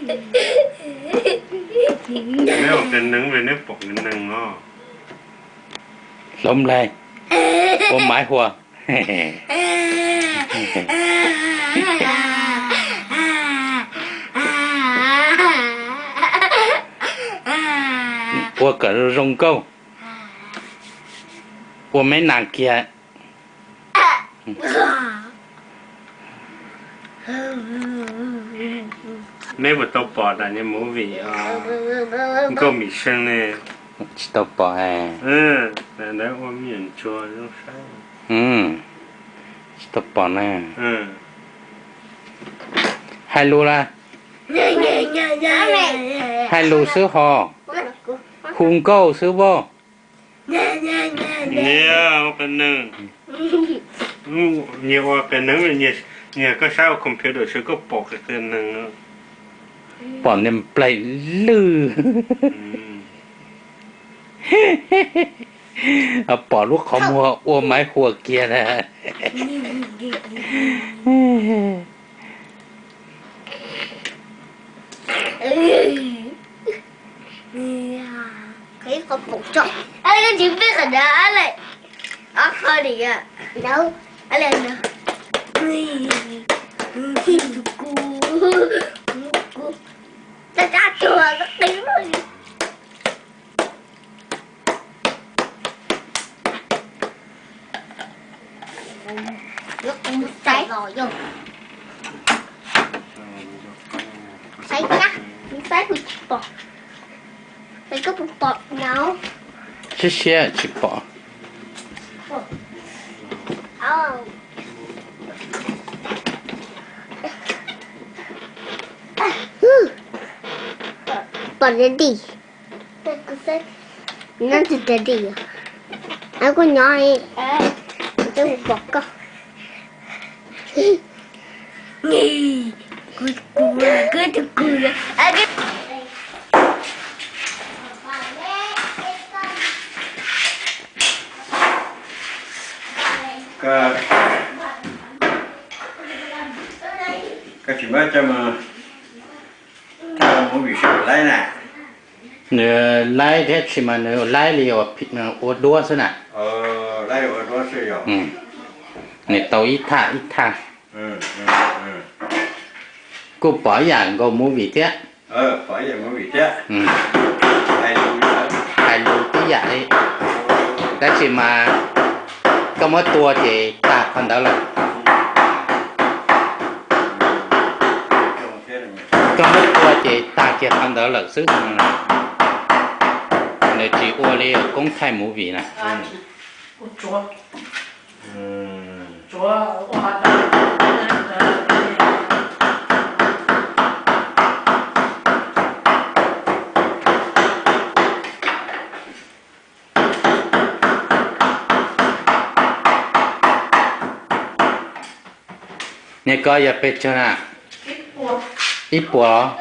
Neb ua qias neeg vim neb pom qias neeg os. Hlob Nplaig, ua maiv huas. Ua kom zoo nkauj, ua maiv nas kiag. Neb puas tau pom daim niag movie Nkauj Mim Seej ne? Tsis tau pom. Ua me nyuam ntsuag zoo saib. Tsis tau pom na. Hais lus la, hais lus xwb hos, hu nkauj xwb vos. Niag ua qias neeg, nyias ua qias neeg, nyias koj saib ua computer seb koj pom qias qias neeg. Pom niag nplaig lwj. Pom lub qhov muag ua maiv huas kiag na. Saib thiab, saib kuv tsis pom, saib koj puas pom no. Siab siab tsis pom. Pom daddy. Nyob ntawm daddy, kuv nyob, kuv pom koj. Koj tsis muab coj mus, coj mus vim saib laib na. Nws laib thiab tsis mas nws laib li ua duab xwb na. Nws tau ib thaj ib thaj. Kuj pom ib yam nkaus movie thiab. Hais lus tib yam li, tab sis mas koj muab tua ces tag qhov ntawd lawm. Koj muab tua ces tag kiag qhov ntawd lawm xwb. Nws tsis ua li koob thaij movie na. Niag ko yog pes tsawg na? Ib puas los?